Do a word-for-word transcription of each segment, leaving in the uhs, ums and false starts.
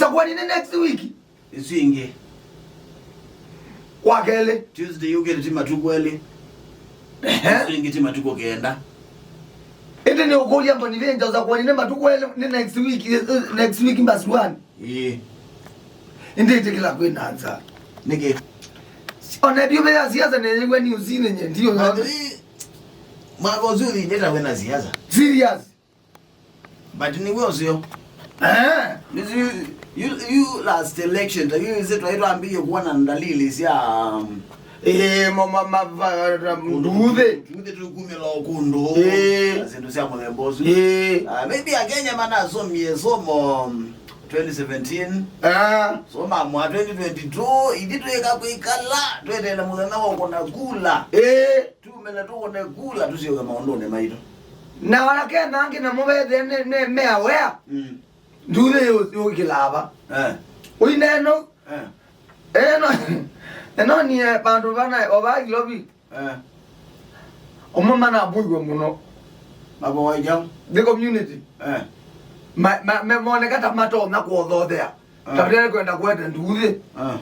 Sakuani nĩ next week. Isu ingĩ. Wa kelĩ. Tuesday yũkĩte ti matukũ elĩ. Ehe. Isu ingĩ ti matukũ kenda. Ĩndĩ nĩ ũkũlya Mboni Venja, Sakuani nĩ matukũ elĩ, nĩ next week, eh, next week mbasi one. Ĩĩ. Ĩndĩ ĩtĩkĩla kwĩ na nza. Nĩkĩ? Ona ĩvyũvĩ ya siasa nĩyĩw'a nĩ ũsinĩ nye, ndiyo. But we, mwaka ũsu ũthi nĩtawe na siasa. Serious. But nĩw'o ũseo. Eh. Nĩsĩ yu, yu last election, ta yu ĩsĩ twaĩ twambĩĩe kuona ndalili sya, um, eh, ma, ma, ma, va, ra, nduthi. Nduthi tũkumĩla o kũndũ. Eh. Na syĩndũ sya mũthemba ũsu. Eh. Ah, maybe Akenya manasomie somo, um, twenty seventeen. Ah. So mamwa twenty twenty-two, ithi twĩka kwĩkala, tweteele mũthenya wa kũna kula. Eh. Tumĩle tũkũne kula tũsyoke maũndũnĩ maitũ. Na ala kena angĩ namo vethĩa nĩ, nĩ me aware. Mm. Nduthi yũ-, yũkĩlaa va. Eh. Ũi neno. Eh. Eno, eno nie vandũ vana, o va Nairobi. Eh. Ũmwe manabũiwe mũno. Mavoa ĩkyaũ? The community. Eh. Ma, ma, me, moneka ta matonya kũthothea. Eh. Ta vile kwenda kwete nduthi. Eh.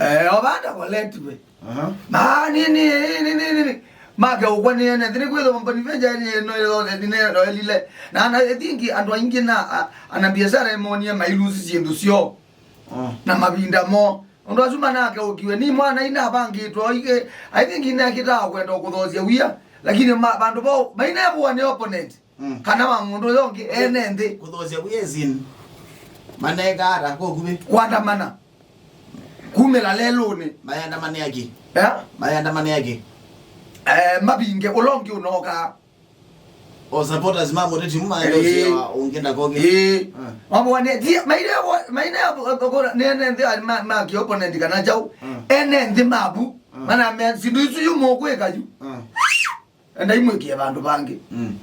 Eh, o vanda koletiwe. Aha. Ma, nini, nini, nini, nini. Make ũkwa nĩ ene, thĩnĩ kwĩthwa Mboni Venja nĩ eno yothe, nĩ eno elile. Na, na, I think andũ aingĩ na, a, ana biashara emonie mailusi syĩndũ syoo. Ah. Na mavinda mo. Ũndũ asu manake ũkiwe, ni mwana ina abangĩtwe, oike, I think ina kĩtaa kwenda kũthosya wia. Lakini ma, vandũ vau, mainevũa nĩ opponent. Mm. Kana wa mũndũ ũyũ ũngĩ, ene nthĩ. Kũthosya wia is in. Maneka ata, kwa ũkuvĩ? Kwandamana. Kumĩla lelũnĩ. Mayandamane aki. Eh? Mayandamane aki. Eh, mavinge, ũla ũngĩ ũnokaa. O supporters ma mũteti mu maende ũsĩa ũngĩ ndako ũngĩ. Ĩĩ. Ah. Mabone, ti, maine vo, maine vo, vo, nene nthĩ, ma, ma ki opponent kana jau. Mm. Ene nthĩ mabu. Mm. Mana me, sindu isu yu mũkwĩka yu. Mm. Enda imwĩkie vandũ vangĩ. Mm.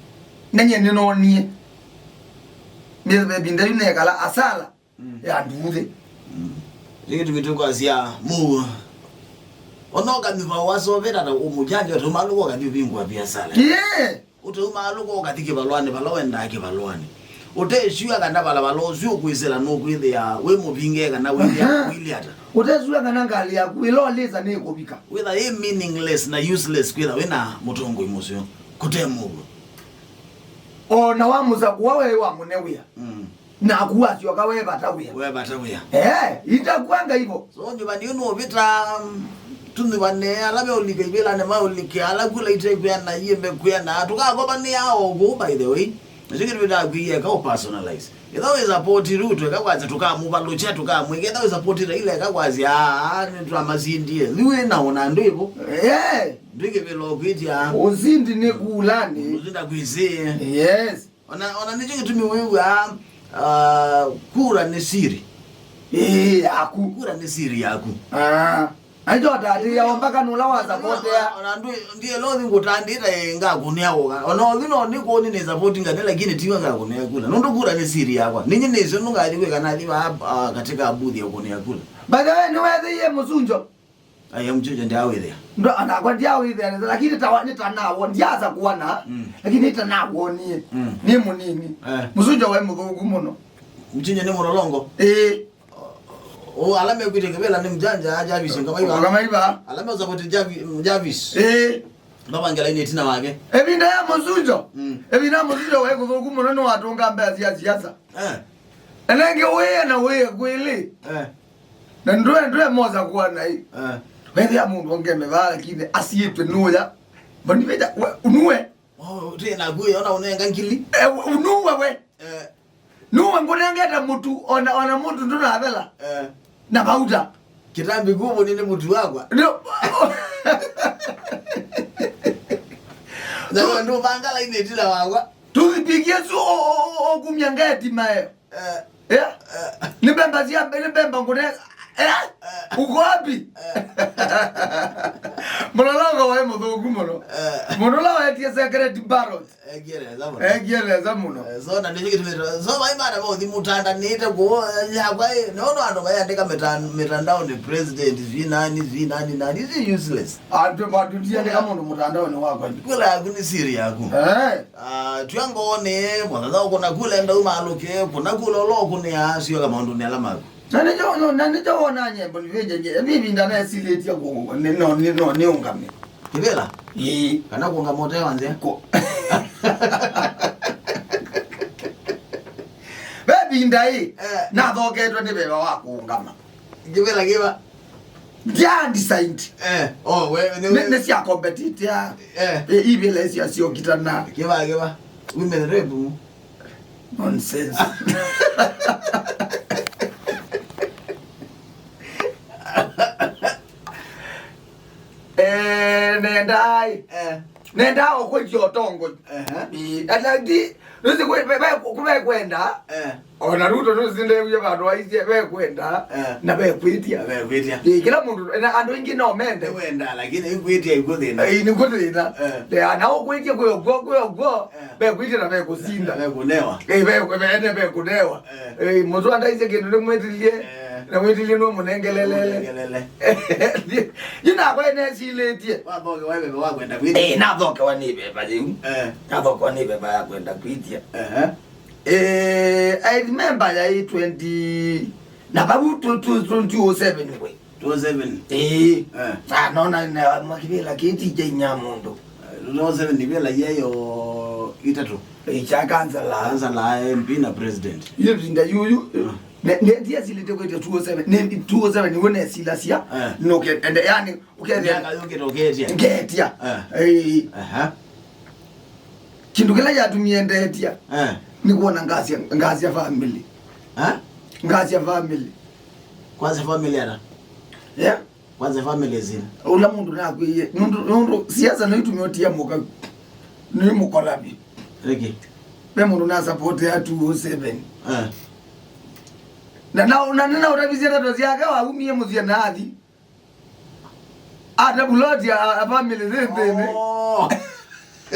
Nenye nĩnonie. Mĩvinda yu nekala asala. Mm. Ya nduthi. Mm. Nĩ kĩtumi tũkwasya mũuo. Ona ũkamĩva wasoveta ta ũmũjanja, ũtauma alũka ũkathi ũvingũa biasala. Yeah. Ũtauma alũka ũkathi kĩvalũanĩ vala wendaa kĩvalũanĩ. Ũtesua kana vala vala ũsu ũkwĩsĩla nũkwĩthĩa wĩ mũvinge kana wĩthĩa, aha, wĩlĩ ata. Ũtesua kana ngalĩ yaku ĩla ũlĩsa nĩ ĩkũvika. Wĩtha ĩ meaningless na useless kwĩtha wĩ na mũtongoi mũseo. Kũte mũuo. O na wamũsakũa we wamũne wĩa. Mm. Naku wasyoka we vata wĩa. We vata wĩa. Eh, itakwanga hivyo. So nyuvani ũnũvĩta, mm, tũnyuvane ala meũlika ivĩlanĩ maũlike, ala kula itekwĩana iembe kwĩana. Tũkakovanĩa o kũu, by the way. Nakyo kĩndũ ĩtakwĩie eka ũpersonalize. Ĩtha wĩ support Ruto, eka kwanza tũkamũvalũkya, tũkamwĩka. Ĩtha wĩ support Raila, eka kwanza, aa, nĩtwamasindie. Nĩwĩ na ona andũ ĩvo. Eh. Ndwĩkĩvĩla ũkwĩtya. Ũsindi nĩ kulani. Ũsindi ndakwĩsĩ. Yes. Ona, ona nĩkyo kĩtumi wĩw'aa, ah, kura nĩ siri. Ĩĩ, yaku. Kura nĩ siri yaku. Ah. Aitho atatĩĩa o mpaka nũla wasapotea. Ona, ona ndũ ndielo thi ngũtandĩta, eh, ngakũnĩa ũga. Ona ũthi no nĩ kũni nĩ supporting ngane, lakini tiwe ngakũnĩa kura. Nũndũ kura nĩ siri yakwa. Ninyi nĩsyo nũngathi kwĩka nathi va, ah, katika booth ya kũnĩa kura. By the way, nĩwethĩie mũsunjo? Aya, mchujo ndiawĩthĩa. Ndo, anakwa ndiawĩthĩa nesa, lakini tawa, nĩtanawona, ndiasa kuona, mm, lakini nĩtanawonie. Mm. Nĩ mũnini. Eh. Mũsunjo we mũthũku mũno. Mchujo nĩ mũlolongo? Ĩĩ. O, ala mekwĩtya kĩvĩla nĩ mjanja, Jarvis, ngamaiva. Ngamaiva. Ala meusapoti Jarvi-, Jarvis. Ĩĩ. Mavangĩla ĩnĩ ĩtina wake. Ĩvinda ya mũsunjo. Mm. Ĩvinda ya mũsunjo we kũthũku mũno nĩwatũnga mbea sya siasa. Eh. Enenge wĩe na wĩe kwĩlĩ. Eh. Na ndwe, ndwe moza kuwa nai. Eh. Wethĩa mũndũ ongeme vaa, lakini asiĩtwe nũya. Mboni veja, we, unue. Oh, tena kuya, ona unenga ngili. Eh, we, unue we. Eh. Nuwe ngũnengete mũtu, ona, ona mũtu ndũnathela. Eh. Na vauta. Kĩtambi kuvo nĩ mũtu wakwa. No. Na ndũvanga laini ĩtina wakwa. Tũthipikie su o, o, o, o kumya ngeti mae. Eh. Yeah? Eh. Ni mbemba cia, ni mbemba ngune. Eh? Eh. Uko wapi? Eh. Mũlolongo waĩ mũthũku mũno. Eh. Mũndũ ũla wetie secret ballot. Ekieleza mũno. Ekieleza mũno. Eh, so na nĩkyo kĩtumĩte. So, vai mana vauthi mũtandanĩte kũu, eh, yakwa, eh, nĩona andũ mayandĩka mĩtan-, mĩtandaonĩ, president, sijui nani, sijui nani, nani, it's useless. Andũ matutiandĩka mũndũ mũtandaonĩ wakwa. Kula yaku nĩ siri yaku. Eh. Ah, tua ngoonĩ, mwathana ũkũna kula enda umalũke, kũna kula ũla ũkũnĩa, sio kama ũndũ nĩ ala maku. Na nĩkyo, no, na nĩkyo wona nyembo nĩvĩnje nye, nĩ ĩvinda nesilĩtye kũ-, nĩ, no, nĩ, no, nĩũngame. Kĩvĩla? Ĩĩ. Kana kũngama ũte wa nzĩa? Kũ-, ve ĩvinda ĩ, eh, nathoketwe nĩ veva wa kũngama. Kĩvĩla kĩva? Ndya designed. Eh, oh, we, nĩ, nĩ, nĩ sya competitor. Eh. Ĩ, ivĩla ĩsya syokitana. Kĩva, kĩva? Women rep. Nonsense. Eh, nenda ai. Eh. Nenda okwĩtya ũtongoi. Ehe. Ĩ, ala ndi, nũsi kwĩ, ve, ve, ve kwenda. Eh. Ona Ruto nũsi ndewie vandũ aisye ve kwenda, eh, na ve kwĩtya. Ve kwĩtya. Ĩ, kĩla mũndũ, na andũ aingĩ no mende. Nĩ wenda, lakini kwĩtya ikuo thĩna. Ĩ, nĩ kuo thĩna. Eh. Nde, na ũkwĩtya kwĩ ũguo, kwĩ ũguo. Eh. Ve kwĩtya na ve kũsinda. Ve kũnewa. Ĩ, ve, ve, ene ve kũnewa. Eh. Ĩ, mũtu andaisye kĩndũ nĩ mwĩtilie. Eh. Na mwĩtilie nũ mũnengelelele. Mũnengelele. Yu nakwa nesilĩtye. Wathokewa nĩ veva wa kwenda kwĩtya. Ĩ, nathokewa nĩ veva yĩu. Eh. Nathokewa nĩ veva ya kwenda kwĩtya. Ehe. Eh, I remember yaĩ twenty, na vau tu, tu, tu, two oh seven we. Two oh seven. Eh. Eh. Ah, nona na makivila kiti je nya mũndũ. Eh, two oh seven ni vila yayo itatu. Eh, cha kansala. Kansala, M P na president. Iyo vinda yuyu. Ah. Ne, ne, ndia silite kwete two oh seven. Ne, two oh seven ni wone silasia. Eh. No ke, ende, yani, ukethia. Miaka yũkĩte ũkĩtya. Ngetia. Eh. Eh. Aha. Kĩndũ kĩla kyatumie ndetia, eh, nĩ kwona ngasya, ngasya family. Eh? Ngasya family. Kwanza family ata? Yeah. Kwanza family zina. Ũla mũndũ nakwĩie, nũndũ, nũndũ siasa nĩitumie ũtia mũka, nĩ mũkolavi. Rĩkĩ? Ve mũndũ na support ya two oh seven. Eh. Na, na, na, na ũtavisye ndeto syake, waumie mũsyĩ na athi. Ate buloti a, a family nĩ nthĩnĩ. Oh.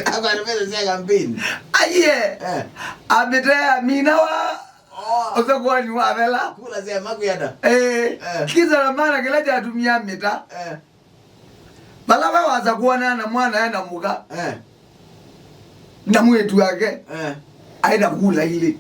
Akwate pesa sya campaign. Aiye. Eh. Amĩte amina wa, oh, ũthakwani wa vela. Kula sya makwĩana. Eh. Eh. Kisa na mana kĩla kyatumia mĩta. Eh. Vala we wasa kuonana na mwana ena mũka. Eh. Na mwĩtu wake, eh, aĩ na kula ilĩ.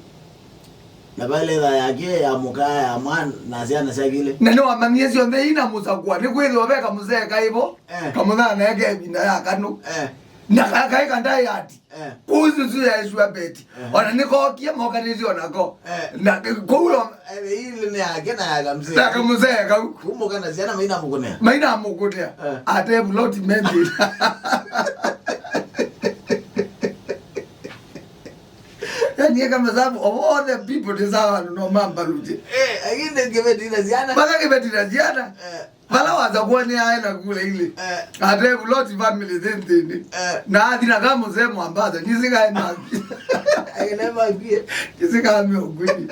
Na valetha yake ya mũka ya mwana na syana syake ilĩ. Na nĩwamanyie syonthe ina mũsakũa, nĩkwĩthĩwa ve kamũsee kaivo, eh, kamũthana naye ke ĩvinda ya kanũ. Eh. Na ka-, kaĩ kandayati. Eh. Kũu susu ya ĩsua beti. Eh. Ona nĩkokie mokanĩtye onako. Eh. Na kũu lo- eh, ilĩ nĩ yake na ya kamũsee. Na kamũsee kau. Kumũka na syana maina mũkũnĩa. Maina mũkũnĩa. Eh. Ate buloti methĩna. Yani, eka masabu of all the people, nĩ sawa andũ no mambalũkye. Eh, lakini kĩveti na syana. Mpaka kĩveti na syana. Eh. Vala wasa kuonea aĩ na kula ilĩ. Eh. Ate buloti family nthĩnĩ. Eh. Na athi na kamũsee Mombasa, nĩsikae mapi. Akene mapi. Nĩsikae meũkwini.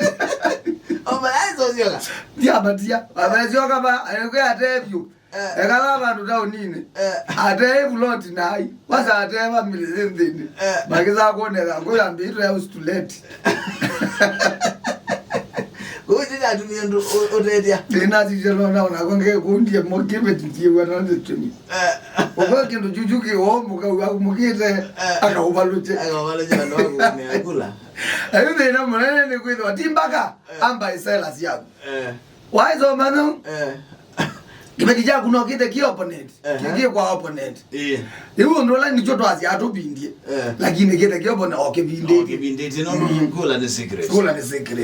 Oma aiso syoka. Ndiamatia. Wamesyoka ba, ayokwe atevyo. Eh. Ekala vandũ taũninĩ. Eh. Ate buloti nai. Wasa ate family nthĩnĩ. Eh. Makĩsaa kuoneka ngũyambĩtwe ya ũstuleti. Kũu ĩtĩ natumie ndũ ũ-, ũtetya. Ĩĩ, nasisya no naona kwa nge kũndie mo kĩveti ndiĩw'a na ndĩtumi. Eh. Ũkwa kĩndũ chuchu kĩ o mũkau aku mũkĩte, eh, akaũvalũkye. Akaũvalũkye andũ aku nĩ akula. Ayu thĩna mũnene nĩ kwĩthĩwa ti mpaka, eh, ambae sela syaku. Eh. Waisoma no? Eh. Kĩveti kyaku no kĩte kĩ opponent. Ehe. Kĩ, kĩ kwa opponent. Ĩĩ. Rĩu ũndũ ũla nĩkyo twasya atũvindie. Eh. Lakini kĩte kĩ opponent o kĩvindĩte. O kĩvindĩte, no, mm, kula nĩ secret. Kula nĩ secret.